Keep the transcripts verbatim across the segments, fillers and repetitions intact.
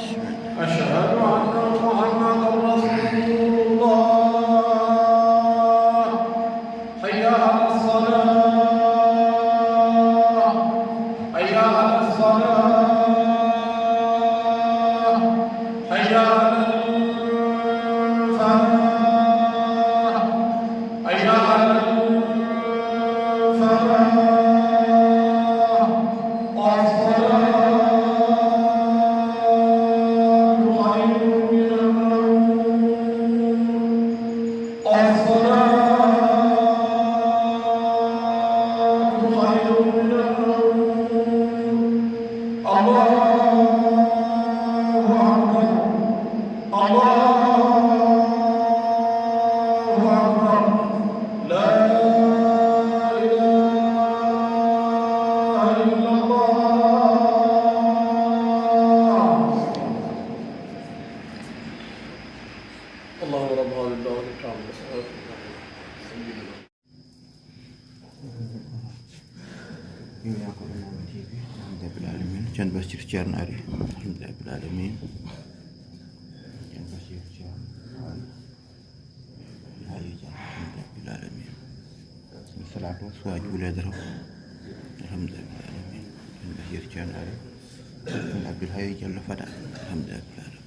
أشهد أن محمدا رسول الله. حي على الصلاة. حي على الصلاة. حي على الفلاح. حي على الفلاح. الصلاة خير من النوم. الصلاة خير من النوم. الله أكبر. الله أكبر. لا إله إلا الله. اللهم رب هذه الدعوة التامة والصلاة القائمة. Alhamdulillahi rabbil alamin. Ceerno Basiir Ceerno ari. Alhamdulillahi rabbil alamin. Ceerno Basiir Ceerno ari. Alhamdulillahi rabbil alamin. Salatu wa juuleede tan. Alhamdulillahi rabbil alamin. Ceerno Basiir Ceerno ari. Abdul Hayy Jallo Fada. Alhamdulillahi rabbil alamin.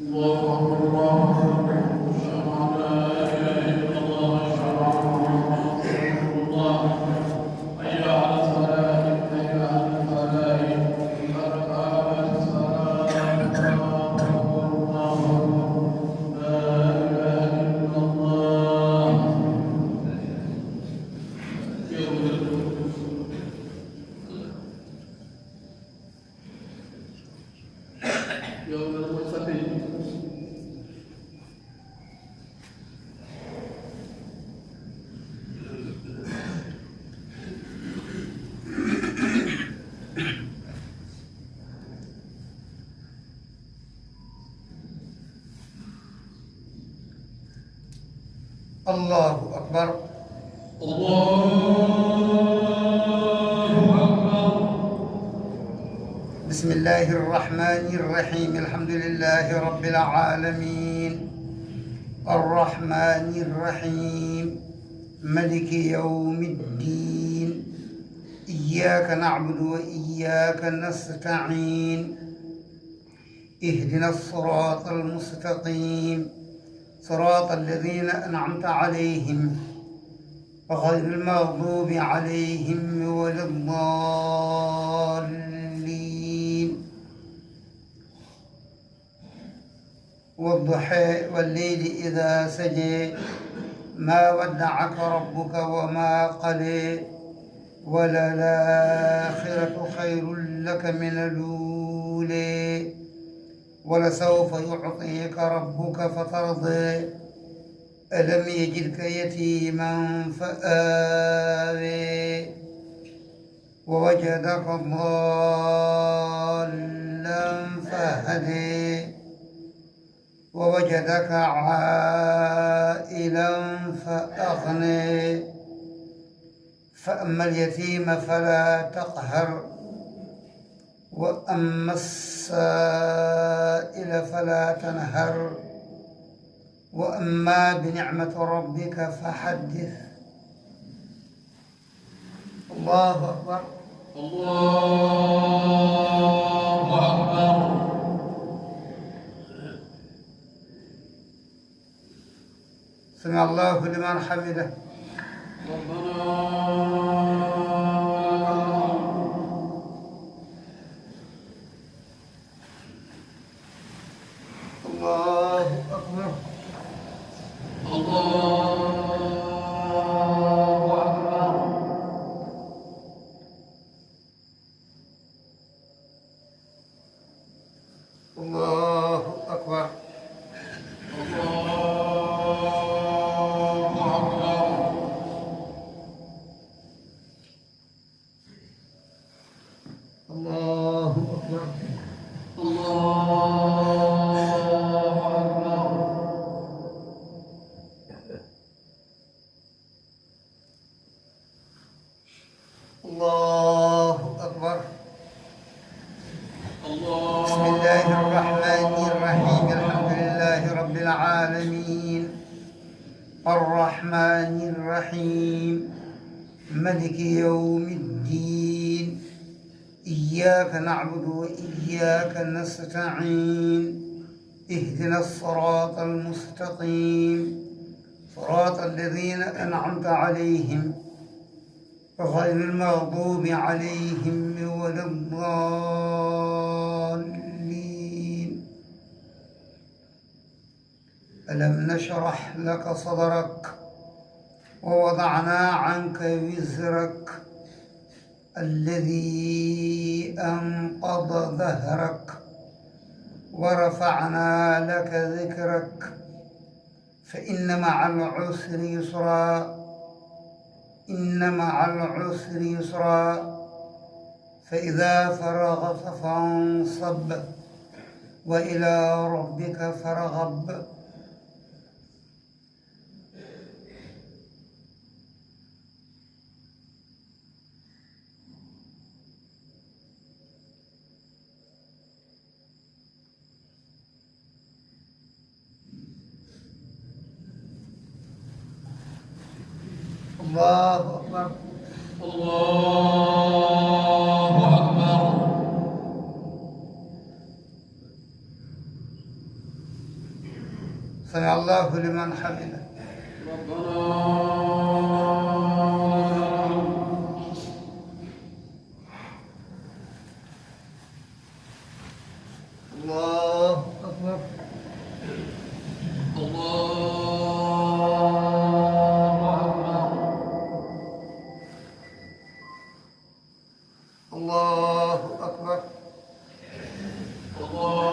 الله أكبر، الله أكبر، أشهد أن لا إله إلا الله، أشهد أن محمدا رسول الله، حي على الصلاة، حي على الفلاح، قد قامت الصلاة، الله أكبر، الله أكبر، لا إله إلا الله. Yo Allah mo sabbin. الله أكبر. الله أكبر. بسم الله الرحمن الرحيم. الحمد لله رب العالمين. الرحمن الرحيم. ملك يوم الدين. إياك نعبد وإياك نستعين. اهدنا الصراط المستقيم، صراط الذين أنعمت عليهم، غير المغضوب عليهم ولا الضالين. والضحى والليل إذا سجى، ما ودعك ربك وما قلى، وللآخرة خير لك من الأولى، ولسوف يعطيك ربك فترضى، ألم يجدك يتيما فآوى، ووجدك ضالا فهدى، ووجدك عائلا فأغنى، فأما اليتيم فلا تقهر، وأما السائل فلا تنهر، وأما بنعمة ربك فحدث. الله أكبر. الله أكبر. سمع الله لمن حمده. ربنا ولك الحمد. الله أكبر. الله أكبر. الله أكبر. الله أكبر. الله أكبر. الله أكبر. الله أكبر. الله. بسم الله الرحمن الرحيم. الحمد لله رب العالمين. الرحمن الرحيم. ملك يوم الدين. إياك نعبد وإياك نستعين. اهدنا الصراط المستقيم. صراط الذين أنعمت عليهم، غير المغضوب عليهم ولا الضالين. ألم نشرح لك صدرك، ووضعنا عنك وزرك، الذي أنقض ظهرك، ورفعنا لك ذكرك، فإن مع العسر يسرا، إن مع العسر يسرا، فإذا فرغت فانصب، وإلى ربك فارغب. الله أكبر. الله أكبر. سمع الله لمن حمده. ربنا الله أكبر. الله أكبر. الله أكبر. الله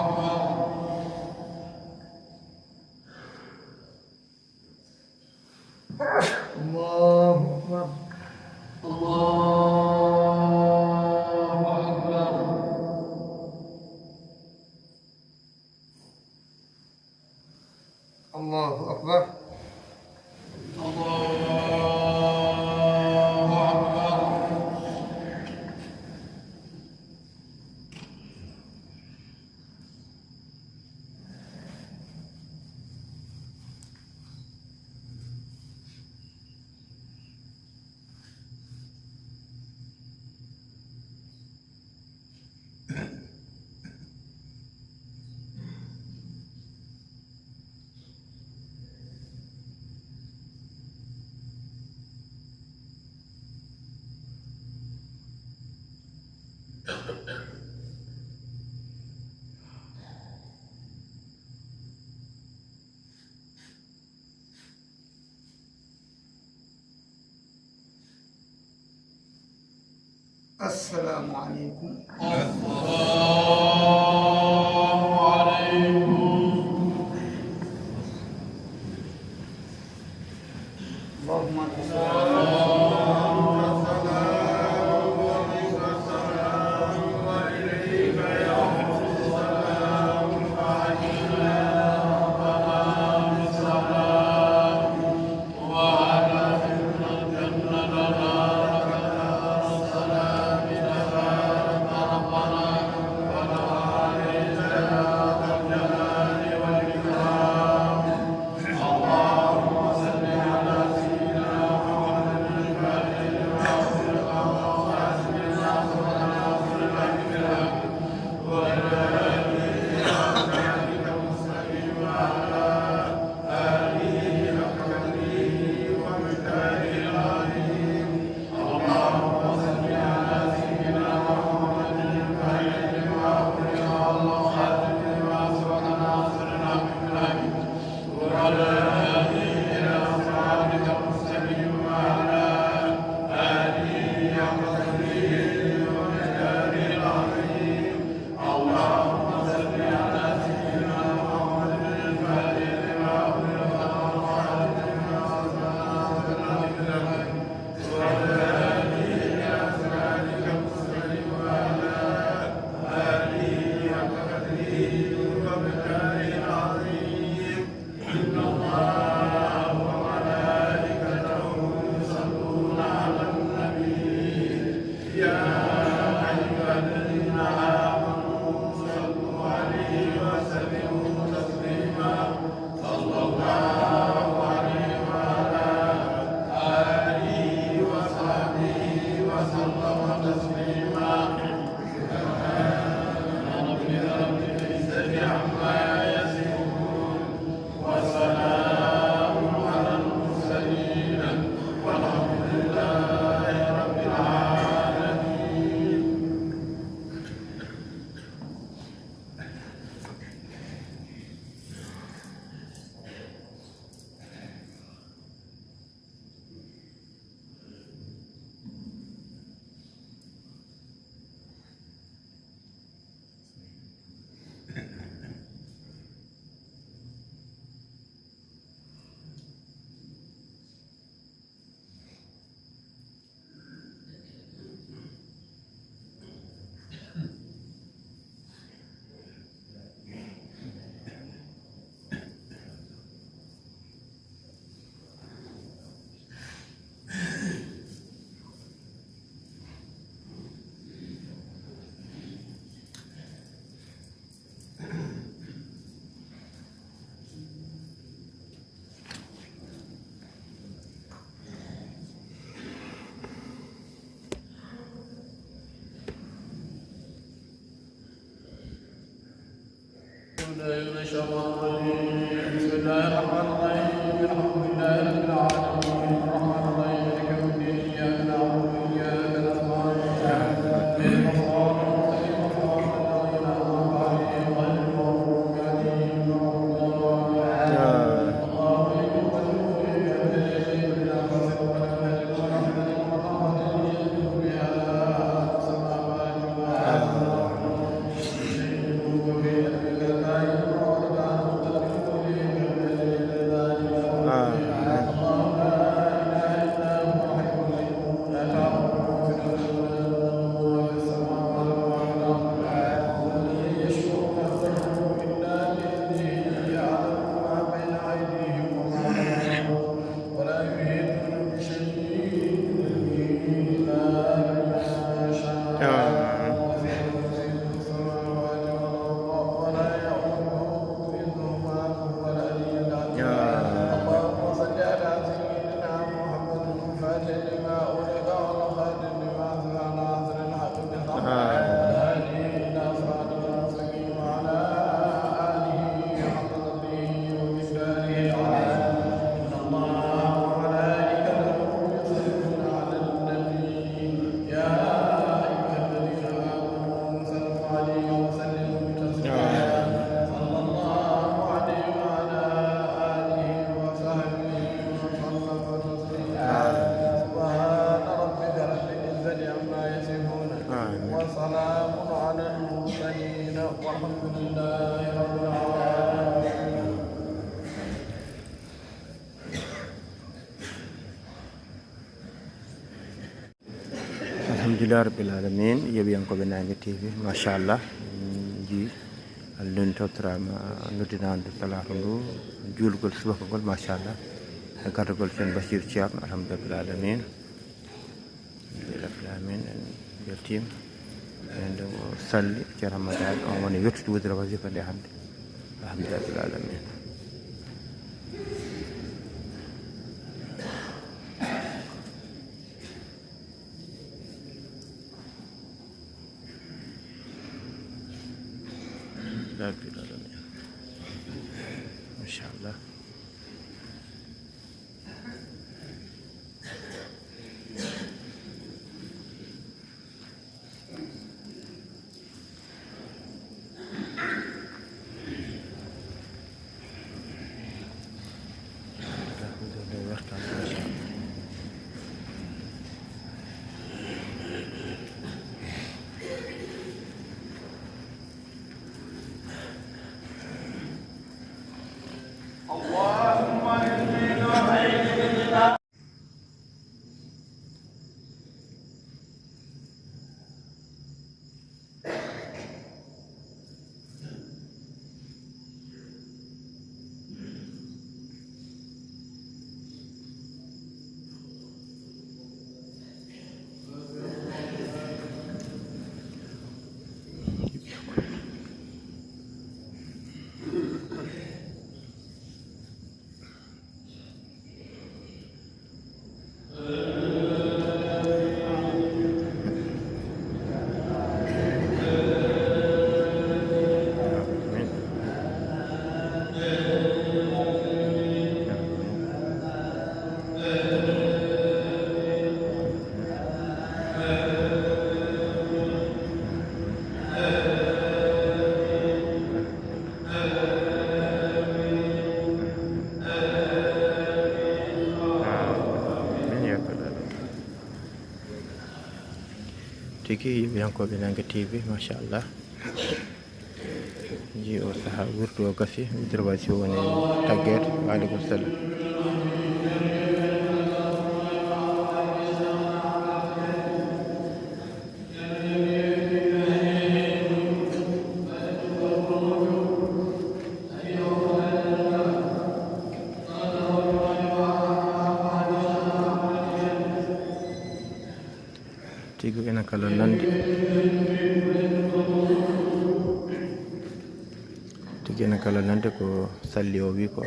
أكبر. الله أكبر. الله أكبر. الله أكبر. الله أكبر. السلام عليكم. السلام عليكم. اللهم أنت السلام. بسم الله الرحمن الرحيم. الحمد لله رب العالمين. الرحمن الرحيم. مالك يوم الدين. إياك نعبد وإياك نستعين. اهدنا الصراط المستقيم. صراط الذين أنعمت عليهم غير المغضوب عليهم ولا الضالين. ولا يحيطون بشيء إلا بما شاء. آمين. وسع كرسيه السماوات والأرض ولا يؤوده حفظهما وهو العلي العظيم. آمين. اللهم صل على سيدنا محمد الفاتح لما أغلق والخاتم لما سبق ناصر الحق بالحق. آمين. والهادي إلى صراطك المستقيم وعلى آله حق قدره ومقداره العظيم. إن الله وملائكته يصلون على النبي. يا أيها الذين آمنوا صلوا عليه وسلموا تسليما. صلى الله عليه وعلى آله وصحبه وسلم تسليما. سبحان ربك رب العزة عما يصفون. آمين. وسلام على المرسلين والحمد لله رب العالمين. Alhamdulillah rabbil alamin. Yeɓiyankooɓe Naange T V, machallah, min njii Allah noni tawtoraama noddinaandu talaata ndu, juulgol subaka ngol, machallah, e gardagol Ceerno Basiiru Ceerno, alhamdulillah rabbil alamin. Alhamdulillah rabbil alamin, en mbeltiima. En nde o salli, Ceerno Hamadaani, on woni yettude wudere wasifa nde hannde. Alhamdulillah rabbil alamin. Rabbil alamin. Machallah. اللهم إني نعوذ بك. Amin ya rabbal alamin. Tigi, yeɓiyankooɓe Naange T V, machallah. Ji o saha wirdu o gasi, wudere wasifa woni taggeede. Wa aleykum salam. Tigi ina kala nande. Tigi ina kala nande ko salli o wi ko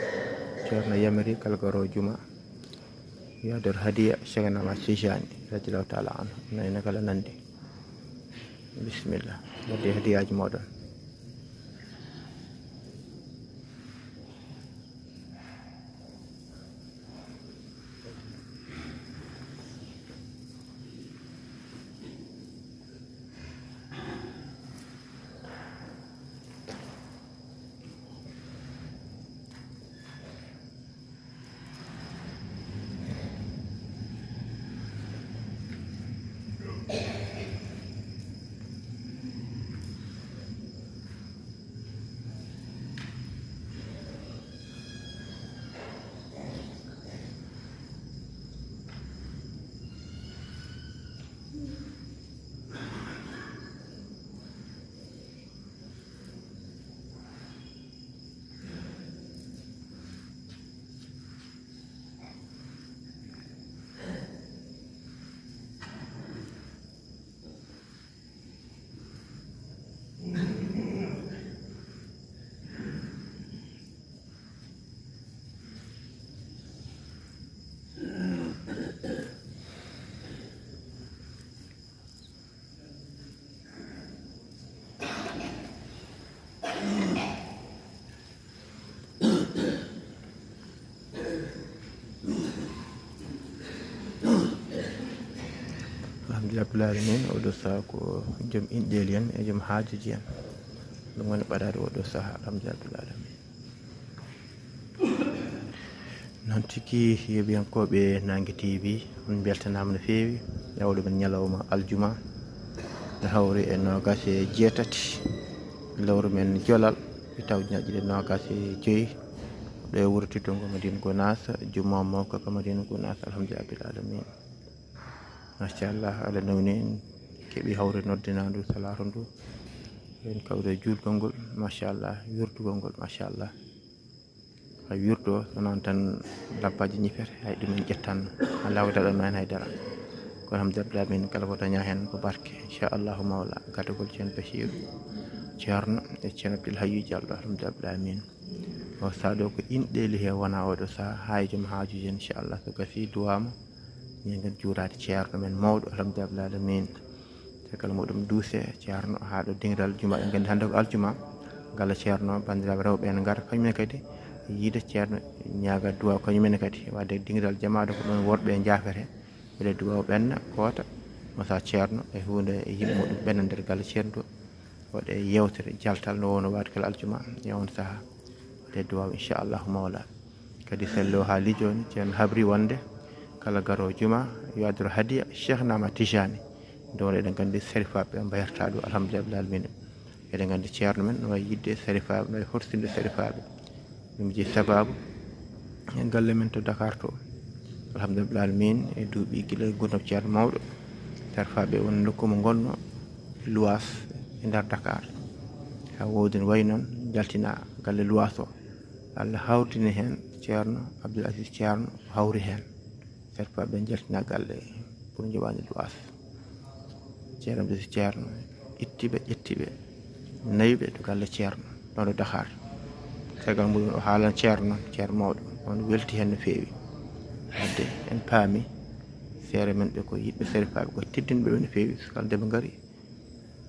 Ceerno yamiri kala garo juma yador hadiya Cheikhna Ahmad Tijani radiyallahu taala anhu. Ina, ina kala nande. Bismillah. Wadde hadiyaaji moɗon. Alhamdulillahi min, oɗo saha ko joom inɗeeli en e joom haajuji en. Ɗum woni ɓadaade oɗo saha, alhamdulillahi min. Noon tigi, yeeɓiyankooɓe Naange T V, on mbeltanaama no feewi e oɗo men ñalawma aljuma, no hawri e noogaas e jeetati lewru men jolal, e taw ñaƴƴi ɗe noogaas e joyi, ɗo e wuro teddugo Madina Gunaas, juma mo ko ka Madina Gunaas, alhamdulillahi rabbil alamin. Machallah, Allah newni en, keɓi hawre noddinaandu salaatu ndu. En kawde juulgol ngol, machallah, wirtugol ngol, machallah. Hay wirto, so noon tan lappaaji ñifete, hay ɗum en ƴettan, Allah waɗaɗo noon hay dara. Kono alhamdulillah, min kala ko daña heen ko barke, inchallahu mawla, gadagol Ceerno Basiiru, Ceerno e Ceerno Abdul Hayyu Jallo, alhamdulillah, amin. O saɗo ko inɗeeli he wona oɗo saha, hay joom haajuji en, inchallah, so gasi duwama, min ngan juuraade Ceerno men mawɗo, alhamdulillah, amin. Caggal muɗum duuse Ceerno haa ɗo dingiral juma, en nganndi hannde ko aljuma, gala Ceerno, banndiraaɓe rewɓe en ngara, kañumen kadi yiide Ceerno, ñaaga duwa kañumen kadi, wadde dingiral jamaaɗo ko ɗon worɓe njaafete, mbele duwa o ɓenna, koota, masa Ceerno e huunde e yimɓe muɗum ɓenna nder gala Ceerno to, waɗe yewtere jaltal no wowno waade kala aljuma e on saha, waɗe duwa o, inchallahu mawla. Kadi sello haa lijooni, Ceerno habri wonde kala garoowo juma yo addoru hadiya Cheikh Naama Tijani. Nde wonno eɗen nganndi sarifaaɓe mbayata ɗo, alhamdulillah rabbil alamin. Eɗen nganndi Ceerno men no wayi yiɗde sarifaaɓe, no wayi horsinde sarifaaɓe. Ɗum jeyi sababu e galle men to Dakar to. Alhamdulillah rabbil alamin, e duuɓi gila e gurdam Ceerno mawɗo. Sarifaaɓe won nokku mo ngonno luwaas e nder Dakar. Haa woodi no wayi noon, jaltina galle luwaas o. Allah hawtini heen Ceerno Abdul Aziz Ceerno, o hawri heen. Sarifaaɓe njaltina galle pour njoɓaani luwaas. Ceerno Abdul Aziz Ceerno itti ɓe, ƴetti ɓe, nawi ɓe to galle Ceerno, ɗon ɗo Dakar. Caggal muɗum o haalan Ceerno, Ceerno mawɗo, on welti heen no feewi. Wadde en paami, seere men ɓe ko yiɗɓe sarifaaɓe, ko teddinɓe ɓe no feewi, so kala nde ɓe ngari,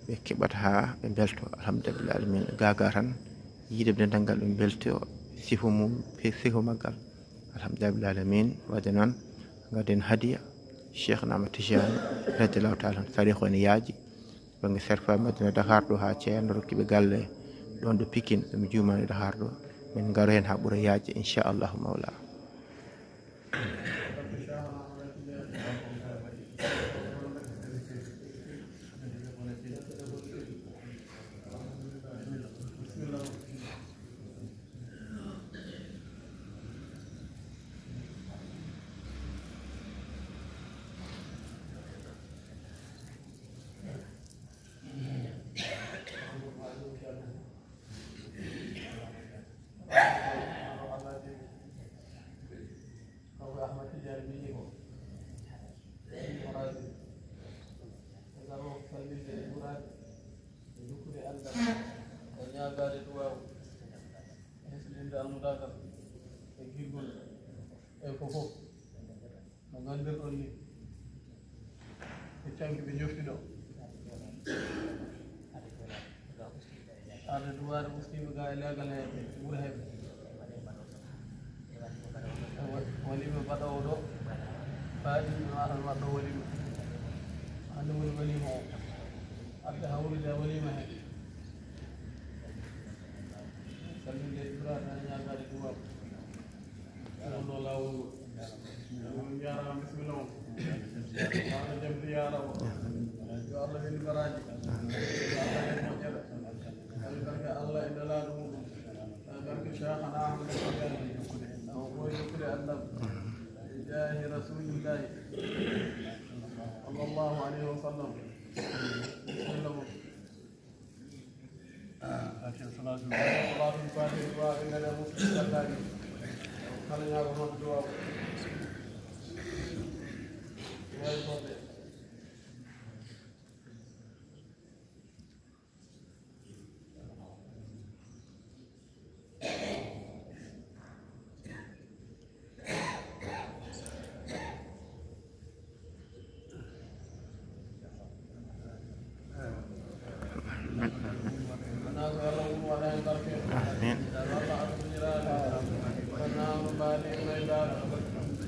ɓe keɓata haa ɓe mbelto, alhamdulillah alamin, gaagaa tan, yiide ɓe dental ngal ɓe mbelto, sifa mum, fe-, sifa maggal, alhamdulillah alamin. Wadde noon, ngadden hadiya, Cheikh Naama Tijani, radiyallahu taala anhu, sarifaaɓe ene yaaji, bannge sarifaaɓe Madina Dakar ɗo haa Ceerno rokki ɓe galle, ɗon ɗo Pikin, ɗum juumaani Dakar ɗo, min ngaro heen haa ɓura yaajde, inchallahu mawla. Kanko Ahmad Tidiane miñi ko. Ɓe garo salminde e juuraade, e jokkude anndal, e ñaagaade duwaawu, e hesɗinde almudaagal, e girgol, e ko fof. No nganndirɗon ni, e canki ɓe njofti ɗo. Arde duwaade ustiima ga e leegal he wuro he. Wa-, waliima baɗoowo ɗo. Faaɗi no aran waɗɗo waliima. Hannde woni waliima o. Arde hawrude e waliima he. Salminde e juuraade, ñaagaade duwaaw. Wonno laawol ngol. On njaaraama, bisimilla on. Maɗo jam ziyaara o. Yo Allah welin baraaji. Yo Allah welin moƴƴere. Albarka Allah e Nelaaɗo muɗum. Albarka Cheikhana Ahmad Tidiane. O ɓooy jokkude anndal. E jaahi Rasulillahi sallallahu alayhi wa sallam. Bisimilla mon. Fatiha, salaatul Fatiha. Salaatul Fatiha, duwaa ɓe ngaɗa musidɓe gallaani. Kala ñaago noon duwaa. Yaay fodde.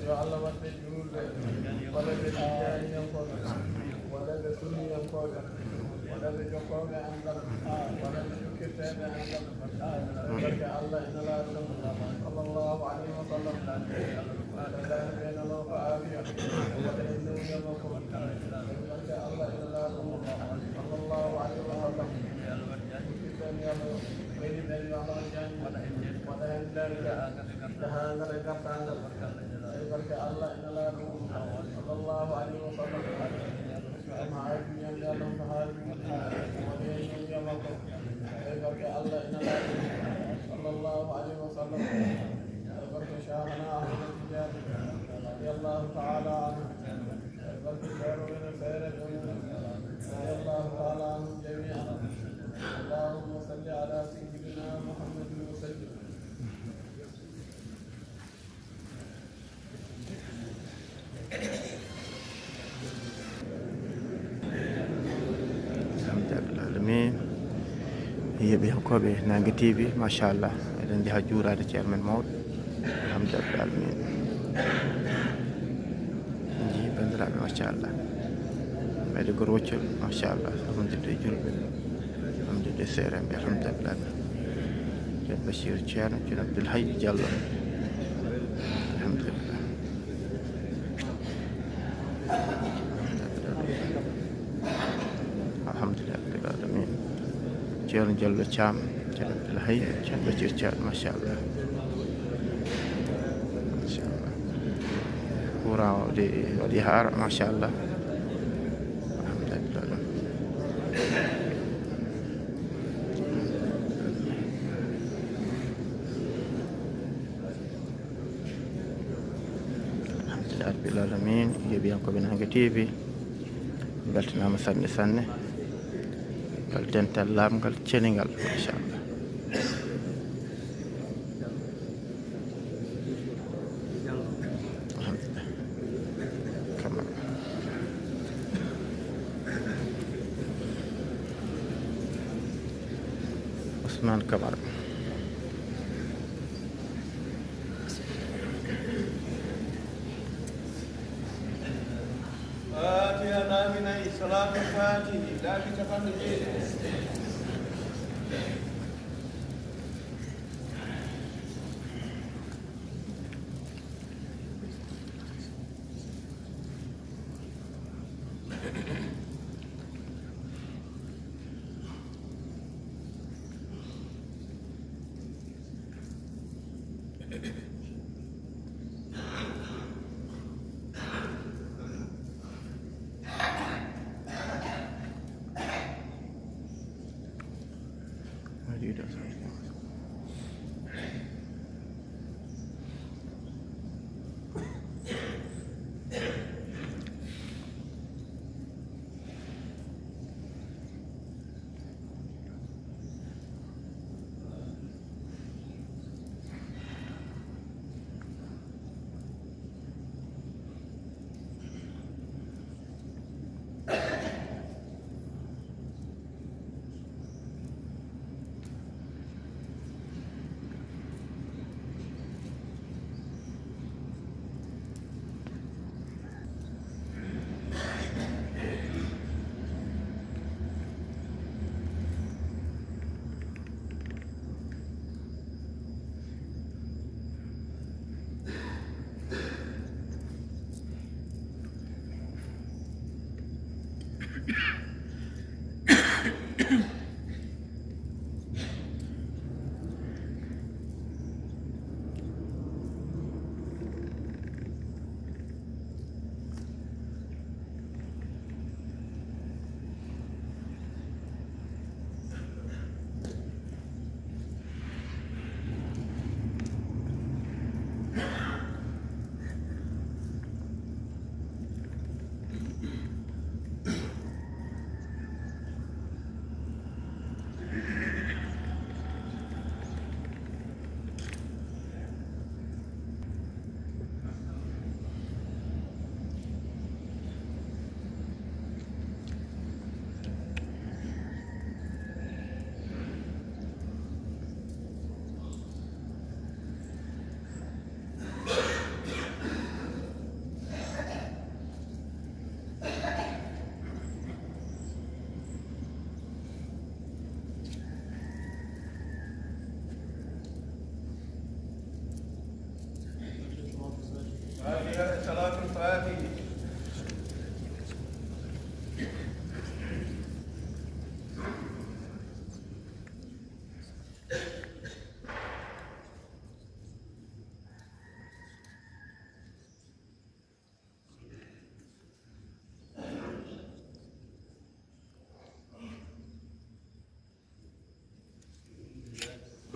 Yo Allah waɗ ɓe juulɓe, walla ɓe tijjaani hen kono, walla Sunniyankooɓe, waɗaɓe jokkooɓe anndal, waɗaɓe jokkirteeɓe anndal. Barke Allah e Nelaaɗo sallallahu alayhi wa sallam. Tawi ɓe nano ko aafiya, waɗa e newya makko. Barke Allah e Nelaaɗo sallallahu alayhi wa sallam. Jokkirteeɓe Nelaaɗo, ɓeydi ɓen yo Allah jaango, waɗa heen darja, jahaangal e gartaangal. Tawi barke Allah e Nelaaɗo sallallahu alayhi wa sallam. Am haaji ñande Allah ko haaji. Waɗi e newya makko. Tawi barke Allah e Nelaaɗo sallallahu alayhi wa sallam. Tawi barke Cheikhana Ahmad Tidiane radiyallahu ta'ala anhu. Tawi barke Ceerno men e feere ɗum. Radiyallahu ta'ala anhum jami'an. اللهم صل على سيدنا محمد وسلم. Alhamdulillahi rabbil alamin. Yeeɓiyankooɓe Nangue T V, machallah, eɗen njaha juuraade ceerno men mawɗo. Alhamdulillahi rabbil alamin. En njii banndiraaɓe, machallah. Mbayde gor woccol, machallah. Alhamdulillahi julɓe. Alhamdulillahi seereeɓe, alhamdulillahi. Ceerno Bachir Ceerno, Ceerno Abdoul Hayy Diallo. Alhamdulillah. Alhamdulillah rabbil alamin. Ceerno Diallo Thiam, Ceerno Abdoul Hayy, Ceerno Bachir Thiam, machallah. Machallah. Courant o waɗi, waɗi haara, machallah. Alhamdulillah. Alhamdulillah rabbil alamin. Yeeɓiyankooɓe Nangue T V, mbeltanaama sanne sanne. Ngal dental laaɓngal, ceningal, machallah. Alhamdulillah. Kamara. Ousmane Kamara. Fatiha nayi nayi, salaatul fatihi, laabi capanɗe jeeɗiɗi.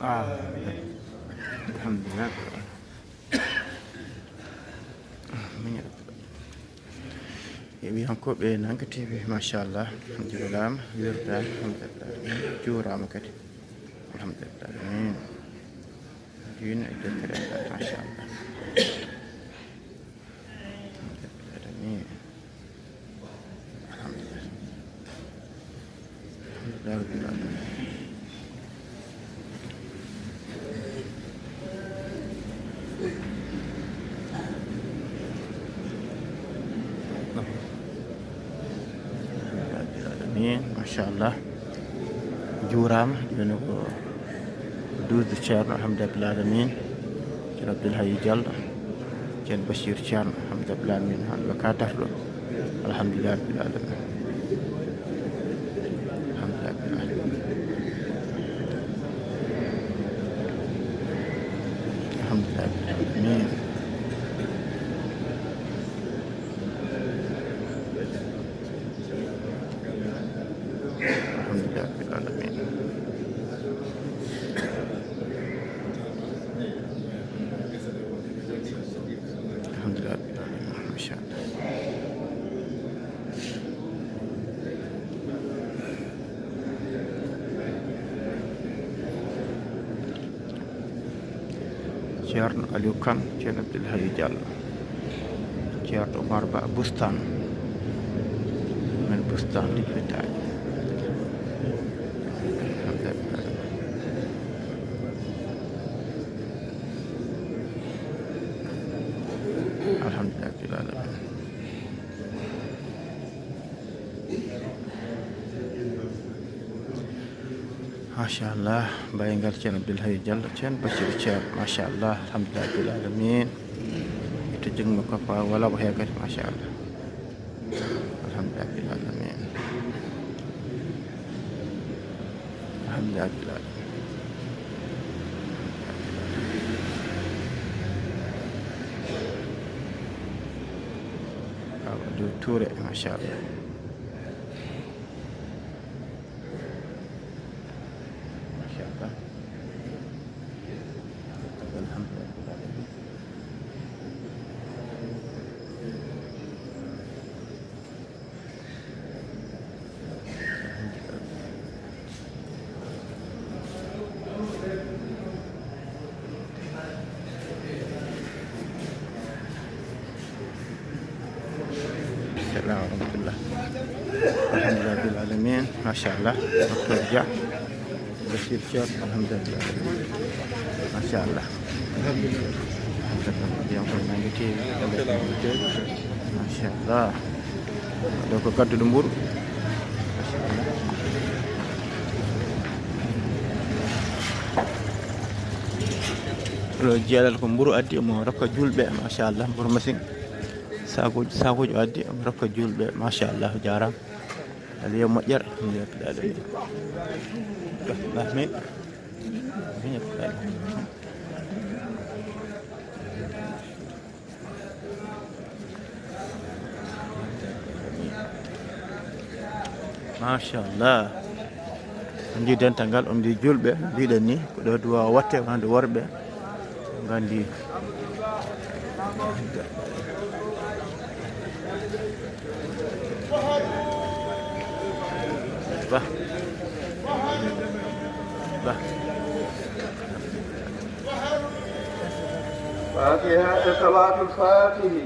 Ah, alhamdulillah. Yeeɓiyankooɓe Nanka T V, machallah, juulaama, wirdaama, alhamdulillah, juuraama kadi, alhamdulillah, amin. Diine e deftere, machallah. Alhamdulillah. Alhamdulillah. Rabbil alamin, machallah. Juuraama, jooni ko douze Ceerno, alhamdulillah alamin. Ceerno Abdoul Hayy Diallo, Ceerno Bachir Ceerno, alhamdulillah alamin. Hannde ka darɗo. Alhamdulillah rabbil alamin. Alhamdulillah rabbil alamin. Alhamdulillah rabbil alamin. Alhamdulillah rabbil alamin. Alhamdulillah rabbil alamin. Machallah. Ceerno Aliou Kane, Ceerno Abdoul Hayy Diallo, Ceerno Oumar Ba Boustane, men Boustane ɗi fetaani. Alhamdulillah rabbil alamin. Machallah, baygal Ceerno Abdoul Hayy Diallo, Ceerno Bachir Ceerno, machallah, alhamdulillah rabbil alamin. Ito jingmo ko fa wala ko he kadi, machallah. Alhamdulillah rabbil alamin. Alhamdulillah rabbil alamin. Awa, Dow Touré, machallah. Machallah. Alhamdulillah. Salam wa rahmatullah. Alhamdulillah rabbil alamin. Machallah. Docteur Dia. Bachir Thior. Alhamdulillah. Machallah. Alhamdulillah. Alhamdulillah. Machallah. Ɗo ko gadduɗo mburu. Ɗo jeeɗal ko mburu addi, omo rokka julɓe, machallah, mburu masin. Sakuuji, sakuuji o addi, omo rokka julɓe, machallah, jaaraama. Aliyo moƴƴere, alhamdulillah. Amin. Amin. Machallah. On ndi dental ngal, on ndi julɓe, mbiɗen ni, ko ɗo duwa watte, wonande worɓe. Nganndi. Ba. Ba. Fatiha e Salatul Fatihi.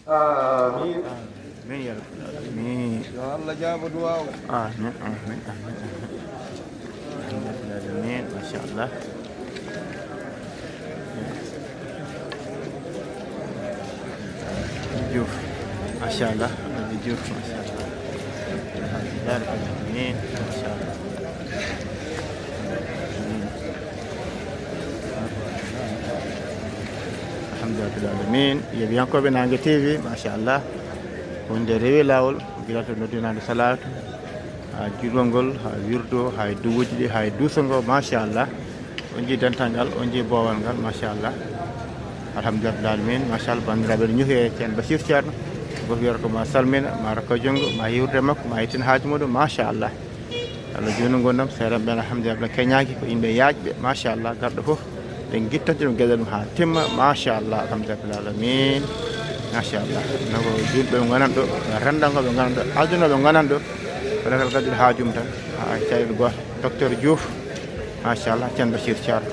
Amin. Amin ya rabbal alamin. Yo Allah jaabo duwaaw. Amin, amin, amin, amin. Amin ya rabbal alamin. Machallah. Diouf. Machallah. Diouf, machallah. Alhamdulillah rabbil alamin. Machallah. Amin. Alhamdulillahi alamin. Yeeɓiyankooɓe Naange T V, machallah. Wonde rewi laawol, gila to noddinaande salaatu, haa juulgol ngol, haa wirdo, haa e duwuuji ɗi, haa e duuso ngo, machallah. On njii dental ngal, on njii boowal ngal, machallah. Alhamdulillahi alamin, machallah. Banndiraaɓe, no ñuhi e Ceerno Basiir Ceerno. Gooto wiyata ko ma salmina, ma rokka junngo, ma hiwrude makko, ma yettin haaju muɗum, machallah. Allah juunu ngondam, seeɗa ɓen, alhamdulillah, ɓe keñaaki, ko yimɓe yaajɓe, machallah, garɗo fof, ɓe ngittante ɗum geɗal mum haa timma, machallah, alhamdulillah alamin, machallah. No ko juulɓe ɓe ngonani ɗo, renndangooɓe ngonani ɗo, aduna ɓe ngonani ɗo, kono kala gadduɗo haaju mum tan, haa caɗeele gooto, docteur Diouf, machallah, Ceerno Basiir Ceerno.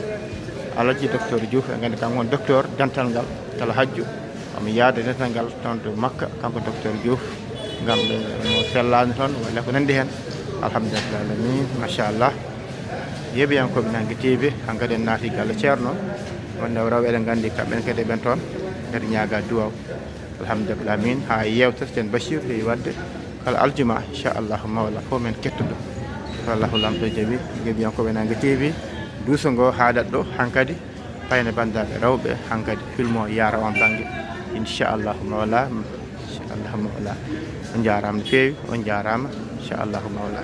Alhaji docteur Diouf, en nganndi kanko woni docteur dental ngal, kala hajju, omo yaada dental ngal toon to Makka, kanko docteur Diouf, ngam ɓe mo sellaani toon, walla ko nanndi heen. Alhamdulillahi alamin, machallah. Yeeɓiyankooɓe Naange T V, hankadi en naati galle Ceerno, wonde rewɓe eɗen nganndi kamɓen kadi ɓen toon, kadi ñaaga duwaw. Alhamdulillahi alamin, haa yeewtere Ceerno Basiir heewi waɗde kala aljuma, inchallahu mawla, fof men kettuɗo. Allahu Laamɗo jaɓi, yeeɓiyankooɓe Naange T V, duuso ngo haaɗat ɗo hankadi, payne banndiraaɓe rewɓe hankadi, film o yaara on bannge, inchallahu mawla, inchallahu mawla. On njaaraama no feewi, on njaaraama, inchallahu mawla.